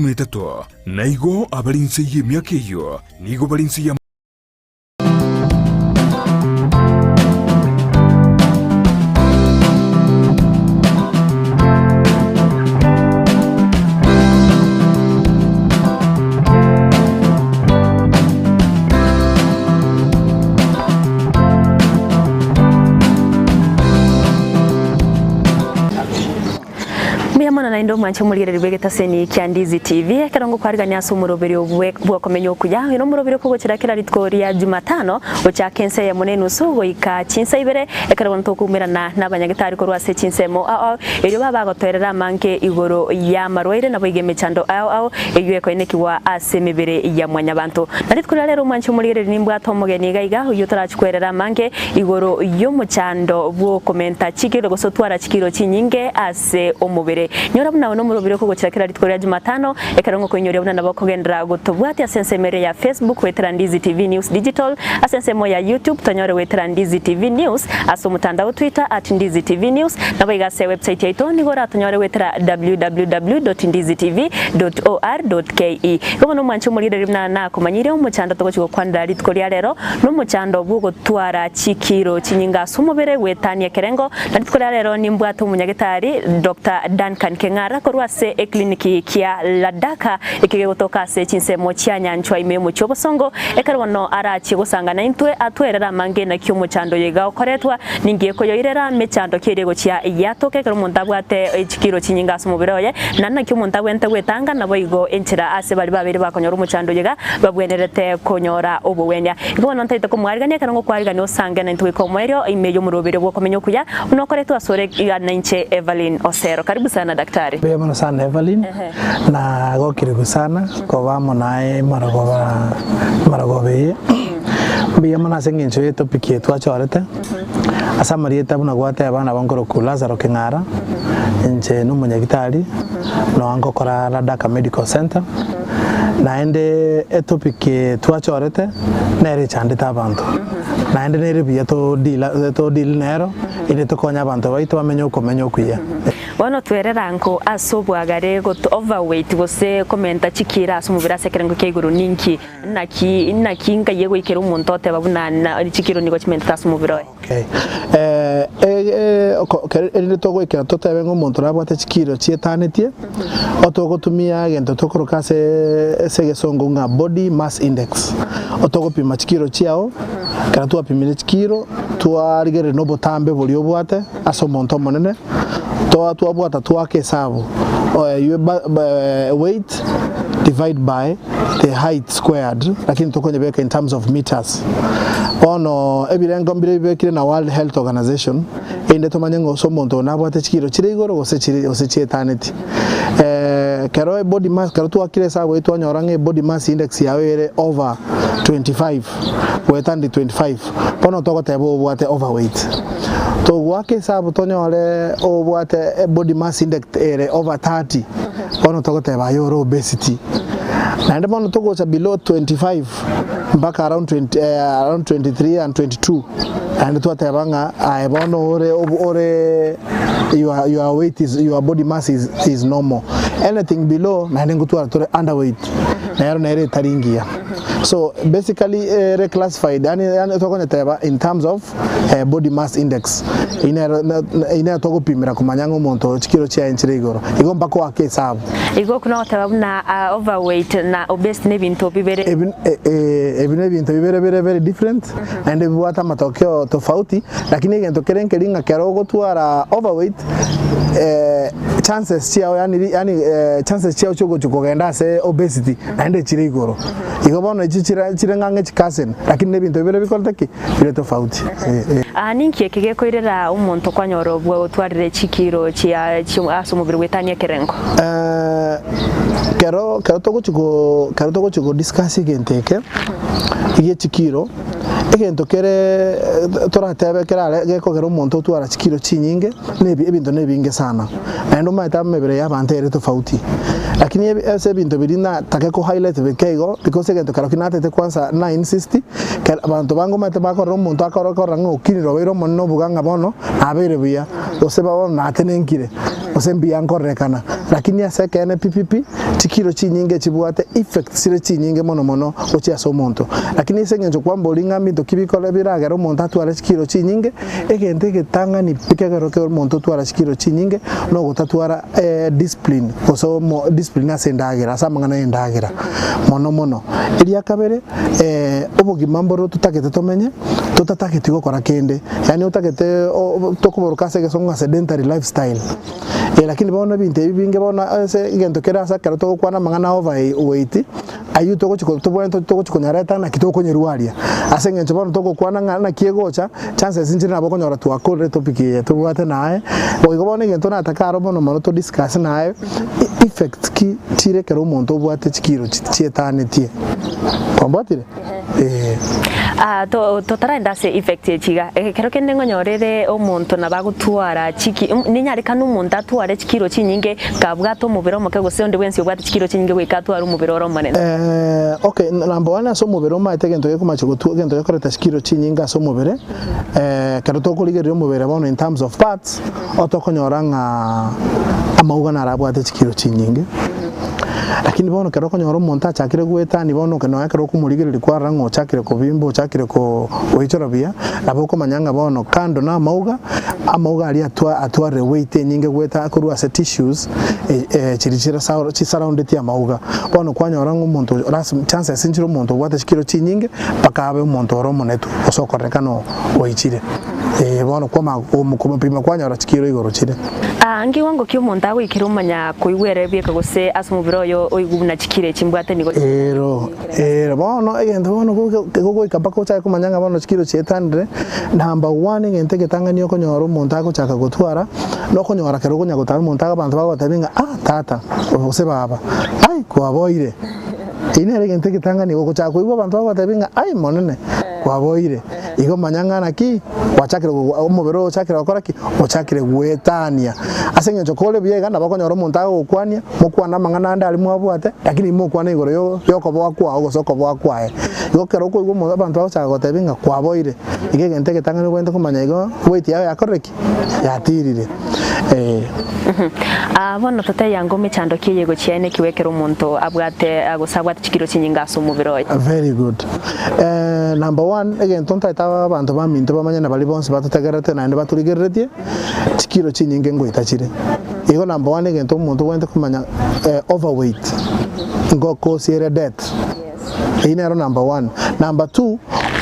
13, na igo abare inse y'emiaka eyio nigo bare inse ya. Mbuya mono naende omwanche omorigereria bw'egetaseni kia Ndizi TV ekero ngokwarigania ase omoroberio bw'okomenya okuya. Oyo nomoroberio okogochera kera rituko ria Jumatano gochaka ensa eyemo na enusu goika chinsa ibere ekero bono tokoumerana nabanyagitari korwa ase chinsemo ao ao erio babagotoerera amange igoro y'amarwaire naboigo emechando ao ao eyio ekoenekigwa ase emebere ya mwanyabanto. Na rituko ria rero omwanche omorigereria nimbwate omogeni iga iga oyio torachi kwerera amange igoro y'omochando bw'okomenta chikiro gose otwara chikiro chinyinge ase omobere. Nyora buna aye nomorobiri okogochera kera rituko ria Jumatano, ekero ngokoinyoria buna nabo okogenderera gotobwatia ase ensemo eria ya Facebook goetera Ndizi TV News Digital, ase ensemo ya YouTube tonyore goetera Ndizi TV News, ase omotandao Twitter at Ndizi TV News, naboigo ase ewebsite yaito nigo oratonyore goetera www.ndizitv.or.ke. Igo bono omwanche omorigereria buna nakomanyirie omochando togochia gokwanera rituko ria rero, nomochando bw'ogotwara chikiro chinyinge ase omobere gwetania ekerengo, na rituko ria rero nimbwate omonyagetari Doctor Duncan Keng'ara korwa ase ekliniki kia Ladaka ekio gegotoka ase chinsemo chia Nyanchwa ime y'omochie obosongo, ekero bono arachie gosanga naintwe atwerere amange naki omochando oyo iga okoretwa, ninki ekoyoirera mechando ki eria egochia yatoka ekero omonto abwate chikiro chinyinge ase omobere oye, na naki omonto abwenerete gwetanga, naboigo enchera ase baria babeire bakonyora omochando oyo iga babwenerete konyora obogwenia. Igo bono ntaete komoarigania ekero ngokwarigania osange naintwe goika omoerio ime y'omoroberio bw'okomenya okuya, buna okoretwe asore iga nainche Evelyn Osero. Karibu sana daktari. Mbuya mono sana Evelyn, nagokirigwe sana koba amo naye marogoba marogoba eye. Mbuya mono ase eng'encho ye topic eye twachorete, ase amarieta buna gwateba nabo nkorokwa Lazaro King'ara, inche nomonyagitari, noa ngokora Ladaka Medical Centre. Naende etopic eye twachorete nere echandete abanto, naende nere buya to deal to deal nero erinde tokonye abanto baito bamenye okomenya okuya. Bono twerera nko ase obwagare got overweight gose komenta chikiro ase omobere ase ekerengo kia igoro ninki? Naki naki nkai egoikera omonto oteba buna na chikiro nigo chimentete ase omobere oye? Okay. Eh, eh, oko- kere- erinde togoikera totebe ng'a omonto nabwate chikiro chietanetie, otogotumia egento tokoroka ase ase egesongo ng'a body mass index. Otogopima chikiro chiao, ekero twapimire chikiro, twarigereria na obotambe boria obwate ase omonto omonene, twa twabwata twaka esabu, oywo ba ba weight divide by the height squared, lakini tokonyebeka in terms of meters. Bono ebirengo mbire bibekire na World Health Organization erinde tomanye ng'a gose omonto oyo nabwate chikiro chire igoro gose chire gose chietaneti. Ekero ebody mass ekero twakire esabu eywo twanyora ng'a ebody mass index yago ere over 25 goetania 25 bono togoteba obwate overweight. Togoaka esabu tonyore obwate ebody mass index ere over 30 bono togoteba aye ore obesity. Naende bono togocha below 25 mpaka around 20, eh, around 23 and 22 naende twateba ng'a aye bono ore ore your, your weight is, your body mass is, is normal anything below naende ngotwara tore underweight nero nere etari ngiya so basically ere classified yani, yani tokonyeteba in terms of eh, body mass index eyio nero eyio nero togopimera komanya ng'a omonto oyo chikiro chiaye nchire igoro igo mpaka oake esabu. Igo okwo nogoteba buna overweight na obesity nebinto bibere. Ebi ebi nebinto bibere bire very different naende bibwate amatokeo tofauti lakini egento kere nkeri ng'a kero ogotwara overweight chances chiao yaani yaani chances chiao chiogochia kogenda ase obesity naende chire igoro. Igo bono echi chire chire ng'a ng'e chicousin lakini nebinto bibere bikorete ki? Bire tofauti eh. Aa ninki eke gekoirera omonto kwanyora obwo otwarire chikiro chia chia ase omobere goetania ekerengo? Kero kero togochi ko kero togochi ko discuss egento eke egie chikiro, egento kere toratebe kerare gekogera omonto otwara chikiro chinyinge na ebi ebinto na ebinge sana. Naende omanyete emebere ya abanto ere tofauti. Lakini ebi ase ebinto biria natake ko highlight bike igo because egento kerokio natete kwanza na insist Ekero abanto bange omanyete bakorora omonto akore korora ng'a okinire obeire omonene obuga ng'a bono nabeire buya, gose bono natenenkire. gose mbuya nkorerekana, lakini ase ekeene pi pi pi, chikiro chinyinge chibwate effects chire chinyinge mono mono gochia ase omonto. Lakini ase eng'encho kwamboria ng'a mbinto ki bikore biragere omonto atware chikiro chinyinge, egento egetang'ani pi kegero kero omonto otwara chikiro chinyinge, nogotatwara discipline gose omo discipline ase endagera ase amang'ana ya endagera mono mono. Eria kabere, obogima mboro totagete tomenye, totatageti gokora kende, yaani otagete tokoboroka ase egesongo ng'a sedentary lifestyle. Lakini bono ebinto ebi binge bono ase egento kere ase ekero togokwana amang'ana a overweight, aywo togochi ko tobwenerete togochi konyareta naki tokonyerwaria. Ase eng'encho bono togokwana ng'a naki egocha, chances nchire nabo okonyora twakorire etopic eye tobwate naye, boigo bono egento natake aro mono mono to discuss naye, effects ki chire ekero omonto obwate chikiro chietanetie. Kwambwatire? Eeh. Ah, to totaraenda ase effect echi iga, ekero kende ngonyorere omonto nabo agotwara chiki ninyarekane omonto atware chikiro chinyinge kabwate omobere omoke gose onde bwensi obwate chikiro chinyinge goika atware omobere ore omonene. Okay, number one ase omobere omanyete egento gekomacha gotwa egento gekoreta chikiro chinyinge ase omobere, ekero tokorigereria omobere bono in terms of parts, otokonyora ng'a amauga naro abwate chikiro chinyinge. Lakini bono ekero okonyora omonto achakire goetania bono oke nonya ekero okomorigereria kwarora ng'a ochakire kobimba ochakire ko goichora buya, nabo okomanya ng'a bono kando na amauga, amauga aria atwa atwarire weight enyinge goeta korwa ase tissues chiria chire sa chisurroundeti amauga. Bono kwanyora ng'a omonto oyo lasima chances nchire omonto obwate chikiro chinyinge mpaka abe omonto ore omonetu gose okorekana oichire. Ee bono kwamanya komopima kwanyora chikiro igoro chire. Aa, nkiwango ki omonto agoikera omanya koigwera ebieka gose ase omobere oye oigwe buna chikiro echi mbwate nigo Ero, ero bono egento bono gogoika mpaka ochake komanya ng'a bono chikiro chietanire, number one egento egetang'ani okonyora omonto agochaka gotwara, nokonyora ekero okonya gotara omonto abanto bagotebia ng'a ah tata gose baba, ai kwaboire. Eyio nere egento egetang'ani ogochaka koigwa abanto bagotebia ng'a ai monene kwaboire. Igo manya ng'a naki gwachakire omobere oo ochakire gokora ki? Ochakire goetania. Ase eng'encho kore buya iga nabo okonyora omonto agogokwania, mokwane amang'ana ande aria mwabwate, lakini imokwane igoro yo yokoboa kwao gose okoboa kwaye. Igo ekero okoigwa omo abanto bagochaka gotebia ng'a kwaboire, iga egento egetang'ani obwenerete komanya igo weight yao yakorire ki? Yatirire eh. Aa bono totebia ango mechando ki eye gochia enekiwa ekero omonto abwate gose abwate chikiro chinyinge ase omobere oye. Very good. Number one, egento ntaete abanto baminto bamanye na baria bonsi batotegererete naende batorigereretie, chikiro chinyinge ngoita chire. Igo number one egento omonto obwenerete komanya overweight ngokosi ere death. Eyio nero number one. Number two,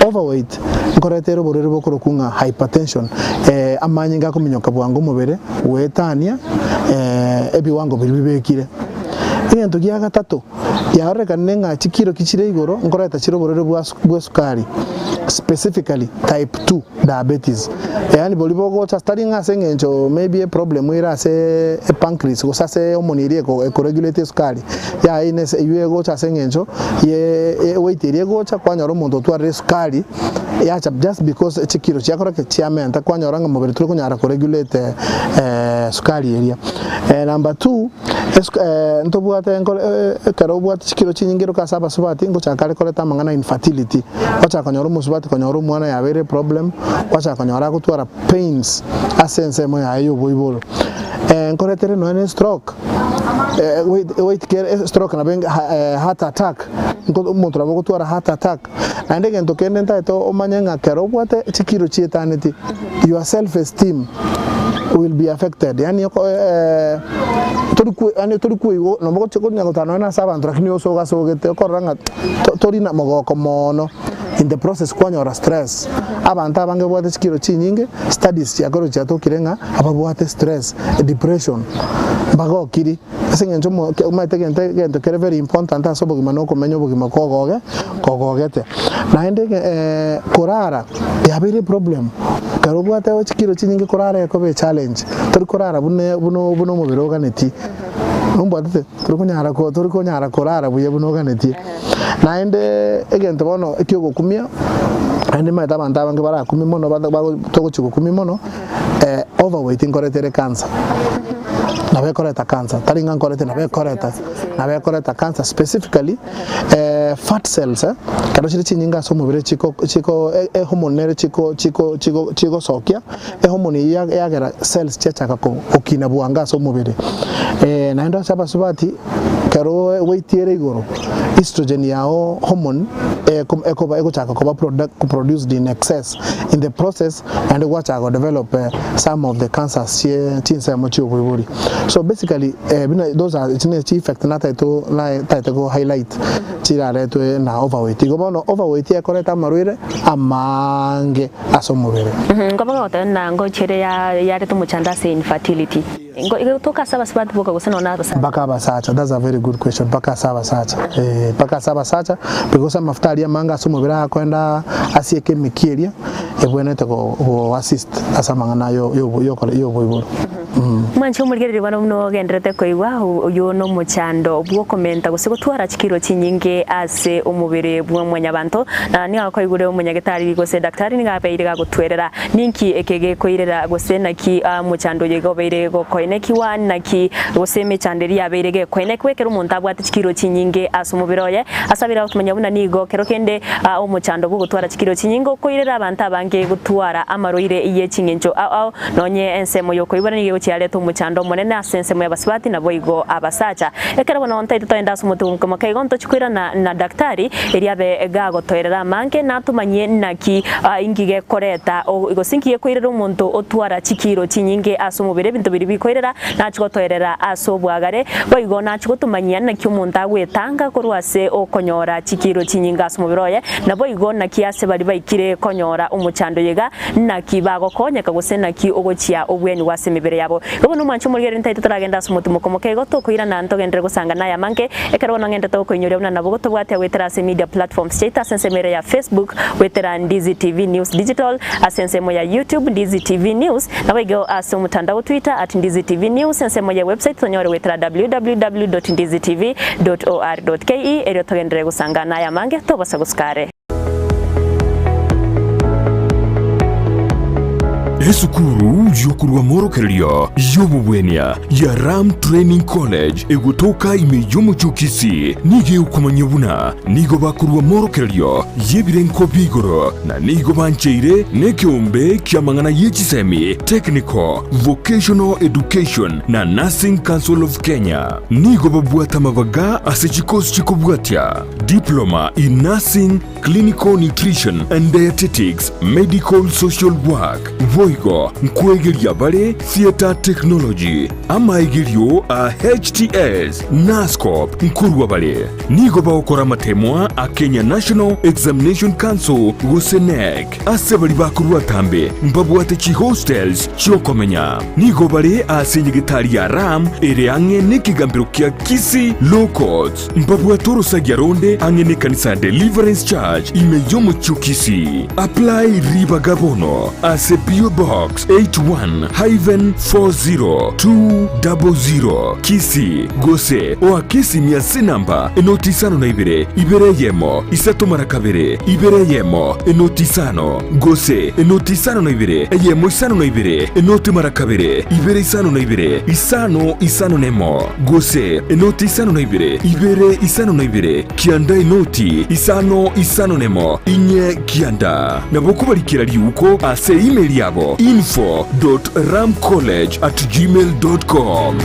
overweight nkoreta ere oborwaire bokorokwa ng'a hypertension, amanyinga akominyoka bwango omobere goetania ebiwango biria bibekire. Egento gia gatato, yarorekanire ng'a chikiro ki chire igoro nkoreta chire oborwaire bwa bwa esukari specifically type 2 diabetes, yaani boria bogocha tari ng'a ase eng'encho maybe eproblem ere ase epancreas gose ase hormone eria eko ekoregulate esukari, yaya ine ase eywo egocha ase eng'encho ye eweight eria egocha kwanyora omonto otwarire esukari yacha just because chikiro chiakora ki chiamenta kwanyora ng'a mobere tori konyara koregulate esukari eria. Number two, ntobwate nkore ekero obwate chikiro chinyinge eroka ase abasubati ngochaka are koreta amang'ana ya infertility, gwachaka konyora omosubati konyora omwana yabeire eproblem, gwachaka konyora agotwara pains ase ensemo yaye ya oboiboro. Nkoretere nonya na estroke, weight kere estroke nabo enge heart attack, omonto nabo ogotwara heart attack, naende egento kende ntagete omanye ng'a ekero obwate chikiro chietaneti, your self esteem will be affected yaani oko tori kwe yaani tori koigwa nabo ogochia konya gotara nonye na ase abanto lakini osogasogete okorora ng'a to tori na mogoko moono in the process kwanyora stress. Abanto abange babwate chikiro chinyinge, studies chiakorwa chiatokire ng'a ababwate stress, depression, mbagokiri ase eng'encho omo omanyete egento egento kere very important ase obogima na okomenya obogima kogoge kogogete. Naende ege korara yabeire eproblem, ekero obwate chikiro chinyinge korara ekoba echallenge, tori korara buna buna buna omobere oganetie, nombwatete? Tori konyara ko tori konyara korara buya buna oganetie. Naende egento bono ekiogokumia, naende nimanyete abanto abange barakumie mono bata bago togochia gokumia mono, overweight nkoreta ere cancer. Nabo ekoreta cancer, tari ng'a nkorete nabo ekoreta, nabo ekoreta cancer specifically fat cells ekero chire chinyinge ase omobere chiko chiko ehormone nere chiko chiko chiko chigosokia, ehormone eyio yagera cells chiachaka gokina bwango ase omobere. Naende ase abasubati ekero weight ere igoro, estrogen yago hormone ekoba egochaka koba produced in excess in the process naende gwachaka go develop some of the cancers chie chinsemo chia oboibori. So basically buna those are echi ne chi effect natagete natagete go highlight chiraretwe na overweight. Igo bono overweight ekoreta amarwaire amaange ase omobere. Nkoba gogoteba ng'a ngochia ere yarete omochando ase infertility. Egotoka ase abasubati boka gose nonya na abasacha? Mpaka abasacha, that's a very good question, mpaka ase abasacha eh, mpaka ase abasacha because amafuta aria amange ase omobere akoenda asieke emekia eria ebwenerete go go assist ase amang'ana ayo yo yokore yoboiboro. Mwanche omorigereria bono buna ogendererete koigwa, oyio nomochando bw'okomenta gose gotwara chikiro chinyinge ase omobere bwa mwanyabanto, na nigo akoigure omonyagetari gose daktari nigo abeire gagotwerera Ninki eke gekoirera, gose naki omochando oyo iga obeire gokoenekigwa? Naki gose emechando eria yabeire gekoenekigwa ekero omonto abwate chikiro chinyinge ase omobere oye? Ase abeire agotomanya buna nigo kero kende omochando bw'ogotwara chikiro chinyinge okoirera abanto abange gotwara amarwaire ye ching'encho ao ao, nonye ensemo y'okoibora nigo egochia yareta omochando omonene ase ensemo y'abasubati naboigo abasacha. Ekero bono ntaete toende ase omotuko moke igo ntochie koirana na daktari erio abe gagotoerera amange natomanyie naki Inki gekoreta gose inki gekoirera omonto otwara chikiro chinyinge ase omobere? Ebinto biria bikoirera nachie gotoerera ase obwagare, boigo nachie gotomanyia naki omonto agwetanga korwa ase okonyora chikiro chinyinge ase omobere oye, naboigo naki ase baria baikire konyora omochando oyo iga, naki bagokonyeka gose naki ogochia obwenigwa ase emebere yabo. Igo bono omwanche omorigereria ntaete toragende ase omotimoko moke igo tokoirana ntogenderere gosanga naye amange, ekero bono ng'endete gokoinyoria buna nabo gotobwate goetera ase media platforms chiaito ase ensemo ere ya Facebook, Goetera Ndizi TV News Digital ase ensemo ya YouTube Ndizi TV News, naboigo ase omotandao o Twitter at Ndizi TV News, ensemo ye website tonyore goetera www.ndizitv.or.ke erio togenderere gosanga naye amange tobasa gosuka are. Esukuru y'okorwa morokererio y'obobwenia ya Ram Training College egotoka ime y'omochie o Kisii nigo egokomanyia buna nigo bakorwa morokererio y'ebirengo bia igoro na nigo bancheire nekeombe ki'amang'ana ye chisemi, Technical, Vocational Education na Nursing Council of Kenya. Nigo babwate amabaga ase chikosi chikobwatia, Diploma in Nursing, Clinical Nutrition and Dietetics, Medical Social Work, boigo nkwegeria bare Theatre Technology, amaegerio a HTS, Nuscop nkorwa bare. Nigo bagokora amatemwa a Kenya National Examination Council gose KNEC. Ase baria bakorwa atambe mbabwate chihostels chi'okomenya. Nigo bare ase enyegetari ya Ram ere ang'e nekegambero kia Kisii Law Courts. Mbabwate orosagia ronde ang'e nekanisa ya Deliverance Church ime y'omochie o Kisii. Apply ribaga bono ase PO Box 81-40200 Kisii gose oake esimi ase enamba enoti isano na ibere, ibere eyemo, isato mara kabere, ibere eyemo, enoti isano, gose enoti isano na ibere, eyemo isano na ibere, enoti mara kabere, ibere isano na ibere, isano isano nemo, gose enoti isano na ibere, ibere isano na ibere, kianda enoti isano isano nemo, inye kianda. Nabo kobarikera riuko ase email yabo info dot ramcollege at gmail dot com.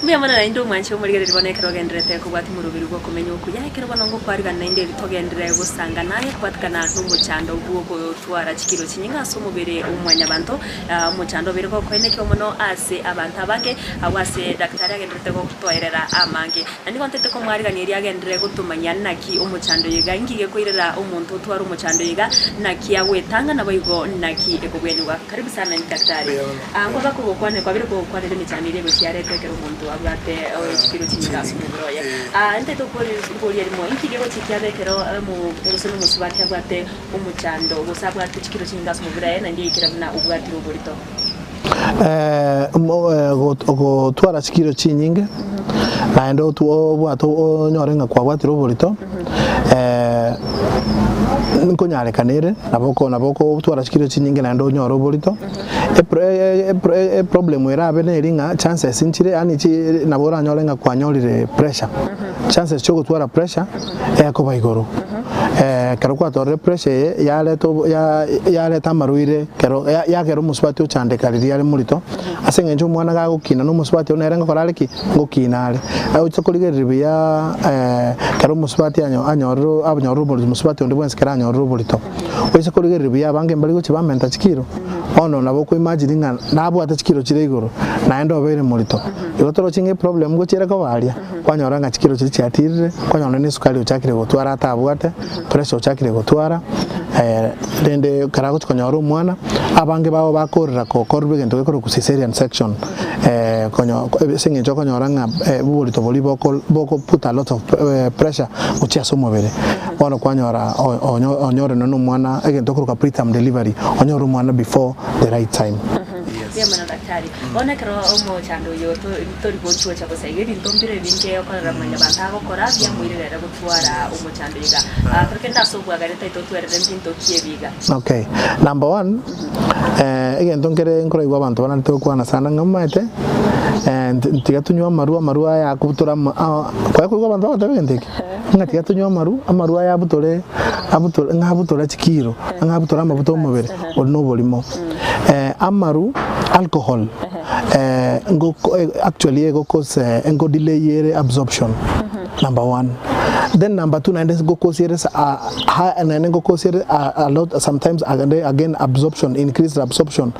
Mbuya mono naende omwanche omorigereria bono ekero ogendererete kobwatia omoroberi bw'okomenya okuya, ekero bono ngokwarigana naende erio togenderere gosanga naye kobwatikana nomochando bw'ogotwara chikiro chinyinge ase omobere o mwanyabanto, omochando obeire gokoenekiwa mono ase abanto abange, agwo ase daktari agendererete gotoerera amange. Na nigo ntete komwarigania erio agenderere gotomanyia naki omochando oyo iga, inki gekoirera omonto otware omochando oyo iga, naki agwetanga naboigo naki ekobwenigwa. Karibu sana daktari. Ah, nkoba kogokwanera kwabire kogokwanera emechando eria egochia yareta ekero omonto abwate chikiro chinyinge ase omobere oye. Ah, ntete okoria erimo, inki gegochia kiaba ekero omo gose na omosubati abwate omochando gose abwate chikiro chinyinge ase omobere oye naende yaikera buna obwatire oborito? Gotwara chikiro chinyinge naende obwate onyore ng'a kwabwatire oborito. Nkonyarekana ere, nabo oko nabo okotwara chikiro chinyinge naende onyore oborito, epro epro eproblem erabe neri ng'a chances nchire yaani chi nabo oranyore ng'a kwanyorire pressure, chances chia ogotwara pressure ekoba igoro. Ekero kwatwarire pressure eye yareta obo ya yareta amarwaire ekero ya yagera omosubati ochandeka riria are morito, ase eng'encho omwana gagokina na omosubati oyio nere ngokora are ki? Ngokina are. Oche korigereria buya ekero omosubati anyo anyorire anyorire oborito mosubati onde bwensi ekero anyorire oborito, oise korigereria buya abange mbari gochia bamenta chikiro, bono nabo oko imagine ng'a nabwate chikiro chire igoro, naende obeire morito. Igo toroche ng'a eproblem ngochia ere koba aria, kwanyora ng'a chikiro chiria chiatirire, kwanyora nonye na esukari ochakire gotwara atabwate, pressure ochakire gotwara, rende ekero agochia konyora omwana, abange babo bakorera gokorerwa egento gekorokwa caesarean section, konyo ase eng'encho okonyora ng'a oborito boria boko boko put a lot of pressure gochia ase omobere, bono kwanyora onyo onyore nonye na omwana egento okorokwa preterm delivery, onyore omwana before the right time. Mbuya mono daktari. Bono ekero omochando oyo tori gochuocha bosa iga ebinto mbire ebinge okorora mwanyabanto agokora biamoirera ere gotwara omochando iga. Tokende ase obwagare taito otwerere mbinto ki ebi iga. Okay, number one, egento nkere nkoraigwa abanto banarete gokwana sana ng'a omanyete, tiga tonywe amarwa, amarwa aya akobutora ama kwaya koigwa abanto bagoteba egento eke? Ng'a tiga tonywe amarwa, amarwa aya abutore abutore ng'a abutore chikiro, ng'a abutore amabuta omobere, oria na oborimo. Amaru, alcohol, ngoko actually ego cause engo delay ere absorption, number one. Then number two naende go cause ere naende go cause ere a lot sometimes again absorption, increased absorption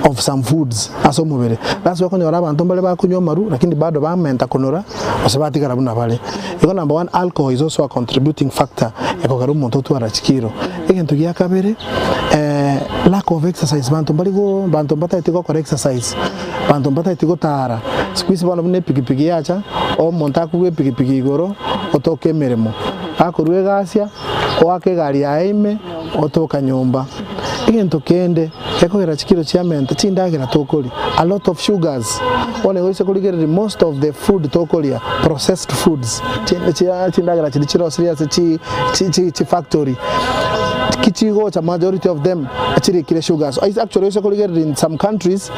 of some foods ase omobere. That's why okonyora abanto mbare bakonywa amaru lakini bado bamenta konora gose batigara buna bare. Igo number one alcohol is also a contributing factor ekogera omonto otwara chikiro. Egento gia kabere lack of exercise banto mbari go banto mbataeti gokora exercise, banto mbataeti gotara, siku hizi bono buna epikipiki yacha, omonto akorwa epikipiki igoro otoka emeremo, gakorwa egasia oake egari yaye ime otoka nyomba. Egento kende gekogera chikiro chiamenta chindagera tokoria, a lot of sugars, bono igo ase korigereria most of the food tokoria processed foods, chindagera chiria chirosirie ase chi chi chifactory, ki chigocha majority of them chirikire sugars. Actually ase korigereria in some countries,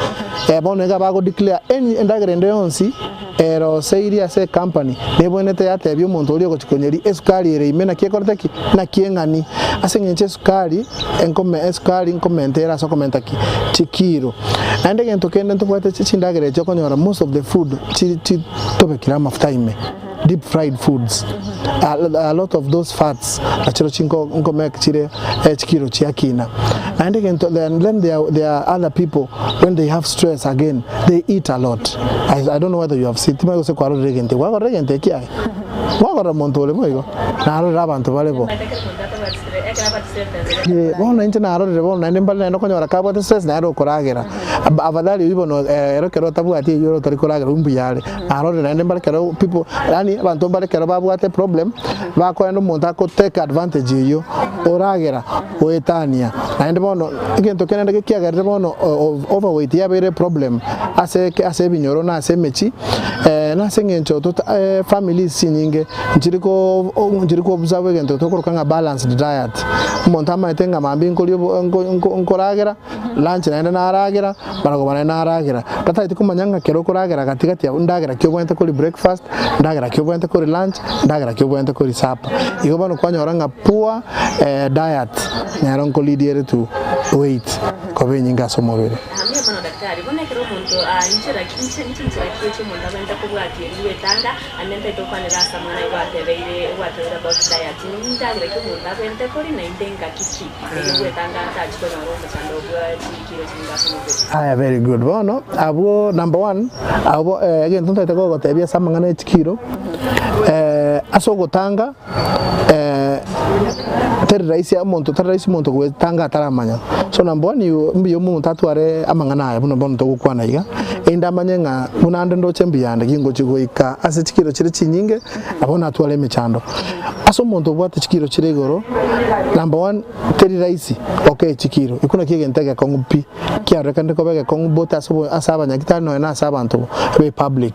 bono iga bago declare any endagera ende yonsi eroseirie ase ecompany, nebwenerete yatebia omonto oria ogochia konyeria esukari ere ime naki ekorete ki? Naki eng'ani. Ase eng'encho esukari enkome esukari nkomenta ere ase okomenta ki? Chikiro. Naende egento kende ntobwate chindagera echi okonyora most of the food chi chitobekire amafuta ime, deep fried foods, a lot of those fats nachiro chinko nkomake chire chikiro chiakina. Naende egento then then there there are other people when they have stress again they eat a lot. I I don't know whether you have seen timanyeti gose kwarorire egento eke, kwarorire egento eki aye? Gwakorora omonto ore boigo? Narorire abanto bare bo. Eh, bono inche narorire bono naende mbare naende okonyora kabwate stress naende okoragera. Ab- Afadhali oyio bono ero ekero otabwati eyio ore otari koragera oyio mbuya are. Narorire naende mbare ekero people yaani abanto mbare ekero babwate problem, bakoenda omonto ako take advantage eyio, oragera goetania. Naende bono egento kende naende gekiagerire bono o- overweight yabeire eproblem ase eke ase ebinyoro na ase emechie, nase eng'encho tota families chinyinge nchiri ko nchiri ko observe egento tokoroka ng'a balanced diet. Omonto amaete ng'a mambia nkoria obo nko nko nkoragera, lunch naende naragera, maragoba naende naragera. Tatageti komanya ng'a ekero okoragera gati gati abwo ndagera ki obwenerete koria breakfast, ndagera ki obwenerete koria lunch, ndagera ki obwenerete koria supper. Igo bono kwanyora ng'a poor diet nero nko lead ere to weight koba enyinge ase omobere. Mbuya mono daktari, bono ekero omonto inchera ki inchera ki echi omonto abwenerete kobwatia erio gwetanga, Ande ntaete gokwanera ase amang'ana aye gwatebeire gwatebeire about diet, nindagera ki omonto abwenerete koria naende ngaki ki erio gwetanga atachie konyora omochando bwa chikiro chinyinge ase omobere. Aya very good bono abwo number one abwo egento ntaete gogotebia ase amang'ana ya chikiro ase ogotanga teri rahisi omonto tari rahisi omonto goetanga ataramanya so number one you mbuya omonto atware amang'ana aya buna bono togokwana iga. Erinde amanye ng'a buna ande ndoche mbuya ande, gingochia goika ase chikiro chire chinyinge, nabo natware emechando. Ase omonto obwate chikiro chire igoro, number one, teri rahisi gokea chikiro, ekio nakio egento egekong'u pi, kiarorekanire koba egekong'u both ase obo ase abanyagitari nonya na ase abanto be public.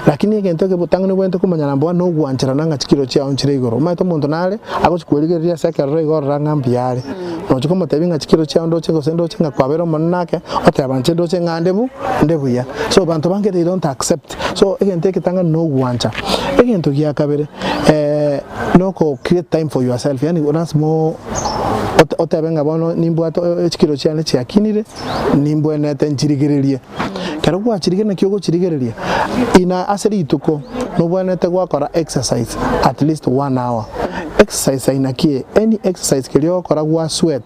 Lakini egento egebotang'ani obwenerete komanya number one nogwancherana ng'a chikiro chiao nchire igoro. Omanyete omonto nare agochi kwerigereria ase ekeroro igo orora ng'a mbuya are. Nochi komotebia ng'a chikiro chiao ndoche gose ndoche ng'a kwabeire omonene ake, oteba inche ndoche ng'a nde bu nde buya. So banto bange they don't accept. So egento egetang'ani nogwancha. Egento gia kabere noko create time for yourself yaani lasima otebe ng'a bono nimbwate chikiro chiane chiakinire, nimbwenerete nchirigererie. Ekero gwachirigereria naki ogochirigereria, ina ase rituko nobwenerete gwakora exercise at least one hour. Exercise aina ki eye? Any exercise keria ogokora gwa sweat,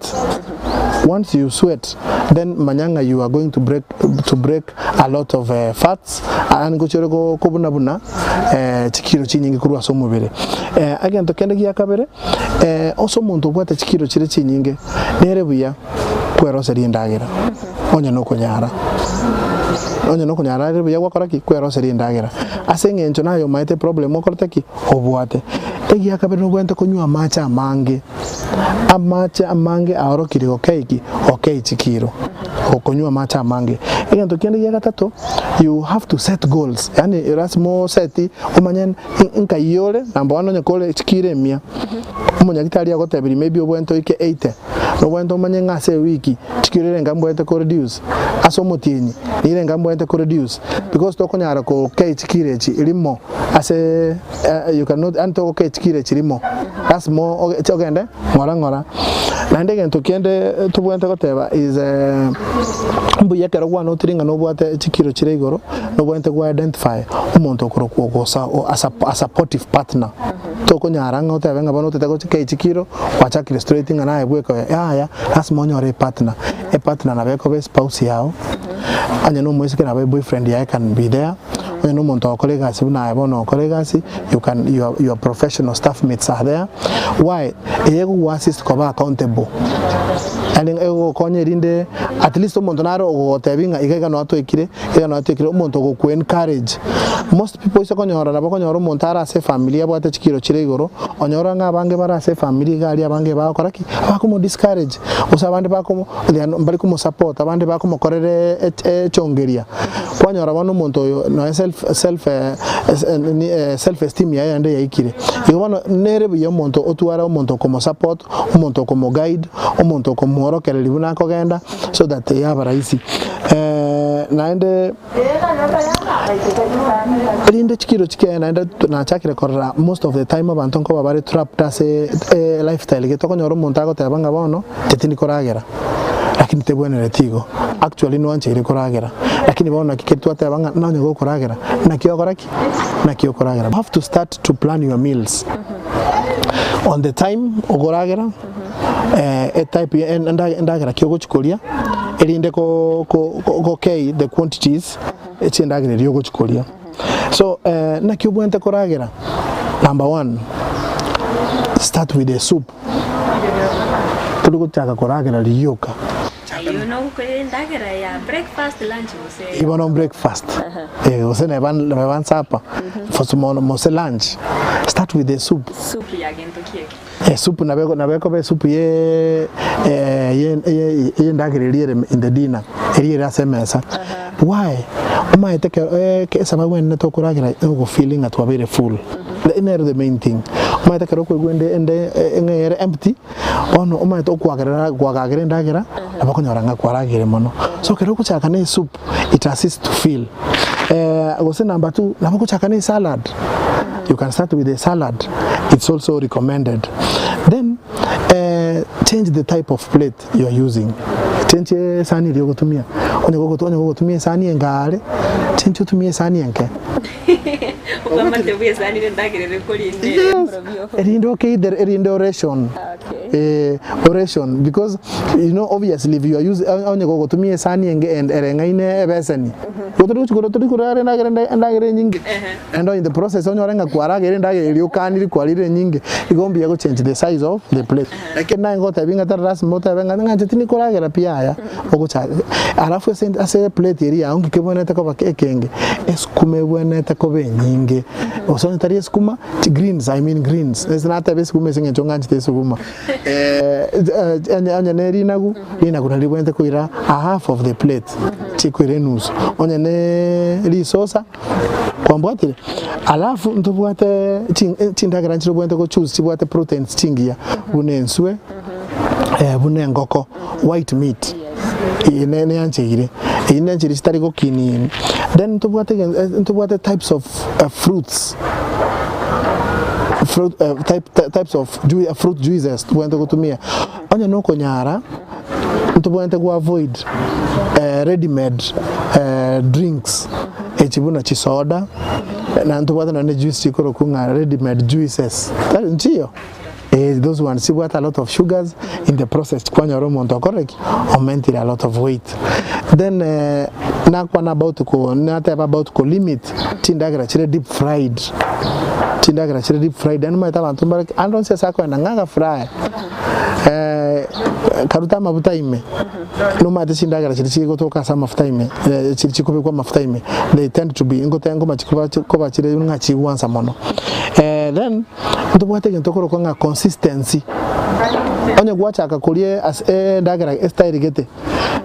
once you sweat then manya ng'a you are going to break to break a lot of fats yaani ngochia ore kobuna buna chikilo chinyinge korwa ase omobere. Egento kende gia kabere, ase omonto obwate chikilo chire chinyinge nere buya kweroseria endagera. Onye nokonyara, onye nokonyara are buya gwakora ki? Kweroseria endagera. Ase eng'encho naye omaete eproblem okorete ki? Obwate. Egia kabere nobwenerete konywa amache amange, amache amange aorokire gokei ki? Gokei chikiro, okonywa amache amange. Egento kende gia gatato, you have to set goals, yaani lasima oseti omanye nkai ore, number one onye kore chikiro emia, omonyagitari agotebirie maybe obwenerete oike 80, nobwenerete omanye ng'a ase ewiki Chikiro ere nkambwete ko reduce ase omotienyi, nire nkambwete ko reduce because tokonyara kokei chikiro echi rimo ase you cannot yaani togokei chikiro echi rimo lasima ogende ng'ora ng'ora. Naende egento kende tobwenerete goteba is mbuya ekero kwanotire ng'a nobwate chikiro chire igoro, nobwenerete gwa identify omonto okorokwa ogosa a supportive partner. Tokonyara ng'a otebe ng'a bono otete gochia kei chikiro, gwachakire straight ng'a naye bweka oyo, yaya, lasima onyore epartner. Epartner nabo ekoba espouse yao, onye na omoiseke nabo eboyfriend yaye can be there, onye na omonto ogokora egasi buna aye bono ogokora egasi, you can your your professional staff mates are there, why? Eye egogoassist koba accountable, yaani egogokonya erinde at least omonto nare ogogotebi ng'a iga iga noa twaikire, iga noa twaikire, omonto ogoku encourage. Most people ase okonyora nabo okonyora omonto are ase efamiri abwate chikiro chire igoro, onyora ng'a abange bare ase efamiri iga aria abange bagokora ki? Bakomo discourage, gose abande bakomo they are mbari komosupport, abande bakomokorera echongeria. Kwanyora bono omonto oyo nonya self self self esteem yaye naende yaikire. Igo bono nere buya omonto otware omonto okomosupport, omonto okomoguide, omonto okomworokereria buna akogenda so that yaba rahisi. Naende. Erinde chikiro chikeye naende nachakire korora most of the time abanto nkoba bare trapped ase lifestyle gete okonyora omonto agoteba ng'a bono inche tindi koragera lakini tebwenereti igo actually nwancheire koragera lakini bono naki keri twateba ng'a nonye gokoragera naki ogokora ki? Naki okoragera. You have to start to plan your meals on the time okoragera. etype ya endagera ki ogochi koria, erinde gokei the quantities chia endagera eria ogochi koria. So naki obwenerete koragera, number one, start with a soup, tori gochaka koragera rioka. Ayio nogokora endagera ya breakfast, lunch gose. Igo bono breakfast, gose neba neba supper, mose lunch, start with a soup. Soup ya gento ki eke? Esupu nabo nabo ekoba esupu ye y'endagera eria ere in the dinner, eria ere ase emesa. Why? Omanyete ekero esababu enene tokoragera ogofeel ng'a twabeire full. Nero the main thing. Omanyete ekero okoigwa ende ende ng'a ere empty, bono omanyete okwagerera kwagagera endagera, nabo okonyora ng'a kwarageire mono. So ekero ogochaka na esupu, it assists to fill. Gose number two, nabo ogochaka na esalad, you can start with a salad, it's also recommended. Then change the type of plate you are using, change esani eria ogotumia, onye gogotu onye gogotumia esani engare, change otumie esani enke. Obwamate bwa esani na endagera ere korinde Yes, erinde okeithere erinde oration. Okay. Eh, oration because you know obviously if you are using onye gogotumia esani enge ende ereng'aine ebeseni, igo tori gochi kore tori korara endagera ende endagera enyinge, and in the process onyore ng'a kwaragera endagera eria okanire kwarire enyinge, igo mbuya go change the size of the plate. Lakini naye ngotebi ng'a tari lasima otebe ng'a ng'a inche tindi koragera pi yaya, ogochaka alafu ase ase eplate eria yago nki kebwenerete koba ekenge, esukuma ebwenerete koba enyinge, gose onye tari esukuma, Greens, I mean greens, ase nateba esuguma ase eng'encho ng'anchete esuguma. Onye onye ne rinagu, rinagu nario ribwenerete koira a half of the plate, chikoira enusu. Onye ne risosa, kwa. Kwambwatire? Alafu ntobwate chindagera nchire obwenerete go choose chibwate proteins chingiya buna enswe, buna engoko, white meat eye neyancheire, eyio neyancheire chitari gokini. Then ntobwate ntobwate types of fruits, fruit types of fruit juices tobwenerete gotumia, onye nokonyara ntobwenerete go avoid ready made drinks echi buna chisoda, naende ntobwate nonye juice chikorokwa ng'a ready made juices, tari nchiyo? Eh, those ones chibwate a lot of sugars in the process kwanyora omonto okorire ki? Omentire a lot of weight. Then nakwana about ko nateba about ko limit chindagera chire deep fried, chindagera chire deep fried yaani omanyete abanto mbare ande onsi ase akoenda ng'a agafraya. Karuta amafuta ime, nomanyete chindagera chiria chigotoka ase amafuta ime, chiria chikobekwa amafuta ime, they tend to be ngote ngoma chikoba koba chire ng'a chigwansa mono. Then, ntobwate egento okorokwa ng'a consistency, onye gwachaka koria ase endagera estyle gete,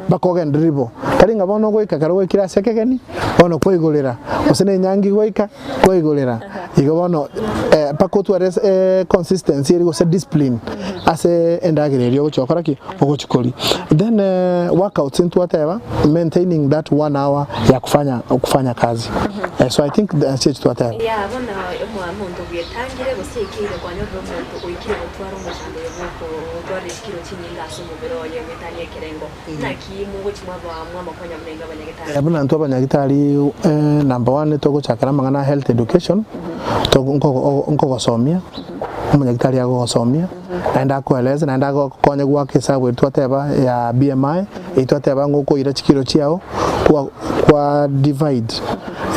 mpaka ogendereri bo, tari ng'a bono ogoika ekero gwaikire ase ekegeni, bono kwaigorera, gose na enyangi gwaika, kwaigorera, igo bono mpaka otware consistency eria gose discipline ase endagera eria ogochia gokora ki? Ogochia koria. Then workouts ntwateba maintaining that one hour ya kufanya kufanya kazi so I think inche echi twateba. Eya bono omonto bwetangire gose ekeire kwanyorire omonto oikire gotwara omochando oyo bw'okotwara chikiro chinyinge ase omobere oye goetania ekerengo. Naki mogochia mwaba mwamakonya buna inwe abanyagitari? Buna intwe abanyagitari number one togochakera amang'ana a health education, nkogosomia, omonyagitari agogosomia, naende akoeleze naende agokonye goaka esabu eria twateba ya BMI, eyio twateba ng'a okoira chikiro chiago kwa kwa divide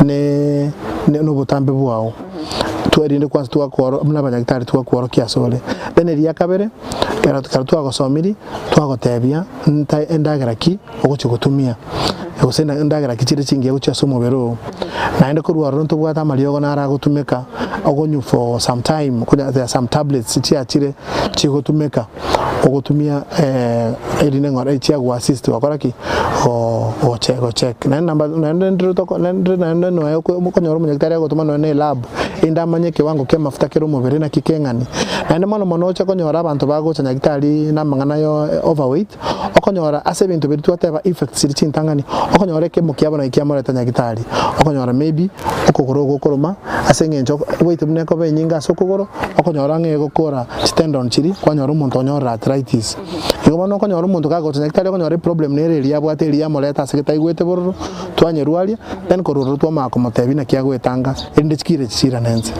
ne na obotambe bwao, twerinde kwanza twakworo buna abanyagitari twakworokia asore. Then eria kabere, ekero ekero twagosomirie. Twagotebia, Nta endagera ki ogochia gotumia, gose endagera ki chire chingiya gochia ase omobere oo. Naende korwa ororo ntobwate amariogo naro agotumeka okonywa for some time, konya there are some tablets chiachire chigotumeka ogotumia erinde ng'a chia go assist gokora ki? Goche gocheck. Naende namba naende ndire toko naende naende noe okonyora omonyagitari agotoma nonya na elab. Erinde amanye ekewango ki'amafuta kere omobere naki keng'ani. Naende mono mono oche konyora abanto bagocha nyagitari namang'ana ya overweight, okonyora ase ebinto biria twateba effects chiria chintang'ani, okonyora ekemo kiabo naki kiamoreta nyagitari, okonyora maybe okogoro ogokoroma ase eng'encho weight buna ekoba enyinge ase okogoro, okonyora ng'a egokora chitendon chiria, kwanyora omonto onyorire arthritis. Igo bono okonyora omonto kagocha nyagitari okonyora eproblem nere eria abwate eria yamoreta ase getaigwete bororo, twanyerwaria, then korwa ororo twamanya komotebia naki agoetanga. Erinde chikire chichirane ense.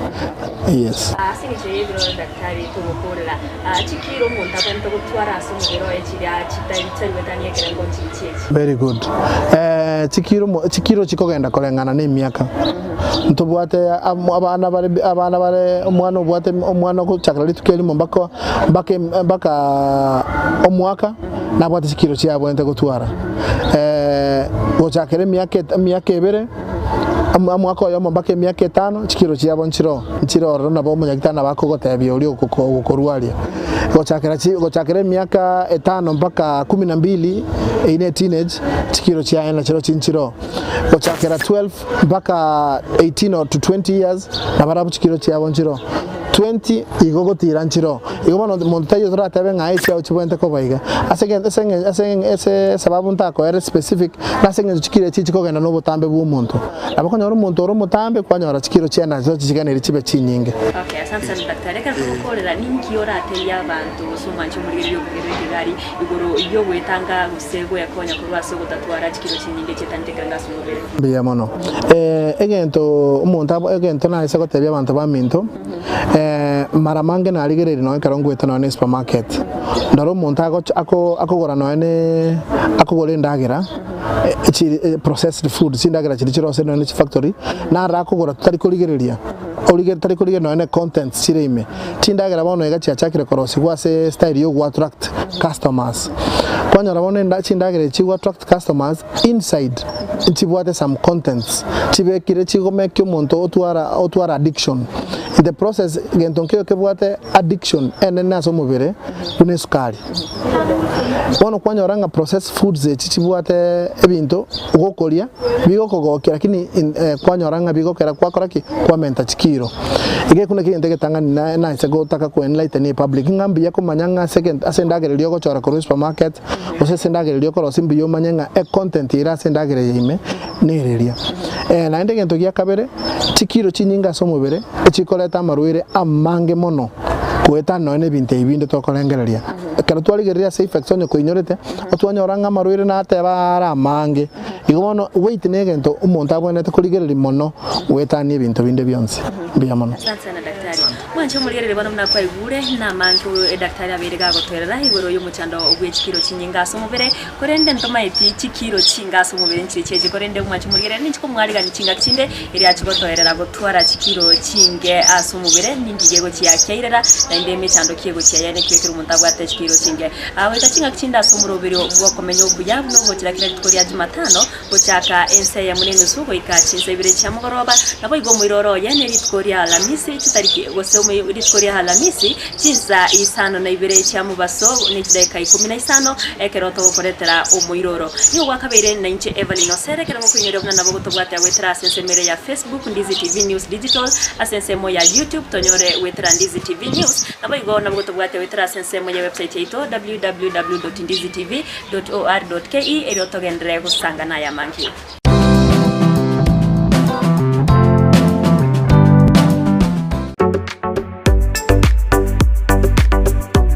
Yes. Ase engencho y'ebiroro daktari togokoorera, chikiro omonto abwenerete gotwara ase omobere oye chiria chitari chitari goetania ekerengo nchichi echi. Very good. Eh, chikiro mo- chikiro chikogenda koreng'ana na emiaka. Ntobwate am- abana bare abana bare omwana obwate omwana ogochakera rituko erimo mpaka mpaka mpaka omwaka nabwate chikiro chiaye abwenerete gotwara. Gochakera emiaka emiaka ebere. Omwaka oyomo mpaka emiaka etano, chikiro chiabo nchiroo, nchire ororo nabo omonyagitari nabo akogotebia oria ogokorwaria. Gochakera chi gochakera emiaka etano mpaka kumi na mbili, eyio ne teenage, chikiro chiaye nachirochio nchiroo. Gochakera 12 mpaka 18 or to 20 years, nabarabwo chikiro chiabo nchiroo. 20 igo gotira nchiroo. Igo bono monto taiyo toratebe ng'a echiao chibwenerete koba iga. Ase egen ase eng'encho ase eng ase esababu ntakoere specific, nase eng'encho chikiro echi chikogenda na obotambe bwa omonto. Nabo okonyora omonto ore omotambe kwanyora chikiro chiaye nachirochio chiganeri chibe chinyinge. Okay, asante sana daktari. Ekero togokorera ninki oratebie abanto gose omwanche omorigereria obogere bw'ekegari igoro y'ogoetanga gose gwekonya korwa ase ogotatwara chikiro chinyinge chietanete ekerengo ase omobere? Mbuya mono. Egento omonto abo egento naase gotebia abanto baminto, mara mange narigereiri nonya ekero ngoeta nonya na esupermarket, ndore omonto agocha ako akogora nonya ne akogora endagera chiri processed food chindagera chiria chirosire nonya ne chifactory, naro akogora tari korigereria, orige tari korigereria nonya ne contents chire ime. Chindagera bono iga chiachakire korosigwa ase estyle ya ogoattract customers. Kwanyora bono enda chindagera echi chigoattract customers, inside nchibwate some contents chibekire chigomeki omonto otwara otwara addiction. In the process gento nkeiyo kebwate addiction enene ase omobere buna esukari. Bono kwanyora ng'a processed foods echi chibwate ebinto gokoria bigokogokia lakini in kwanyora ng'a bigokera kwakora ki? Kwamenta chikiro. Iga ekio nakio egento egetang'ani na nainse gotaka ko enlighten epublic ng'a mbuya komanya ng'a ase egento ase endagera eria ogochora korwa esupermarket gose ase endagera eria okorosia mbuya omanye ng'a econtent ere ase endagera eye ime nereria. Naende egento gia kabere, chikiro chinyinge ase omobere echikoreta amarwaire amange mono goetana nonya na ebinto ebi binde tokorengereria. Ekero twarigereria ase effects onye koinyorete, otwanyora ng'a amarwaire nateba are amange. Igo bono weight na egento omonto abwenerete korigereria mono goetania ebinto binde bionsi. Mbuya mono. Asante sana daktari. Mwanche omorigereria bono buna kwaigure, namange edaktari abeire gagotoerera igoro y'omochando bwe chikiro chinyinge ase omobere, Korende ntomaeti chikiro chinga ase omobere nchire chiaye, korende omwanche omorigereria ninche komwarigania chingaki chinde, erio achie gotoerera gotwara chikiro chinge ase omobere, ninki gegochia kiairera, naende emechando ki egochia yaye nekio ekero omonto abwate chikiro chinge. Goika chingaki chinde ase omoroberio bw'okomenya obuya buna ogochira kera rituko ria Jumatano, Gochaka ensa eyemo na enusu goika chinsa ibere chia mogoroba, naboigo omoiroro oye ne rituko ria Alamisi chitariki, gose rituko ria Alamisi chinsa isano na ibere chia mobaso ne chidaeka ikomi na isano, ekero togokoretera omoiroro. Nigo gwakabeire nainche Evelyn Osere, ekero ngokoinyoria buna nabo gotobwatia goetera ase ensemo ere ya Facebook, Ndizi TV News Digital, ase ensemo ya YouTube tonyore goetera Ndizi TV News, naboigo nabo gotobwatia goetera ase ensemo ye website yaito www.ndizitv. Dot or dot ke erio togenderere gosanga naya amange.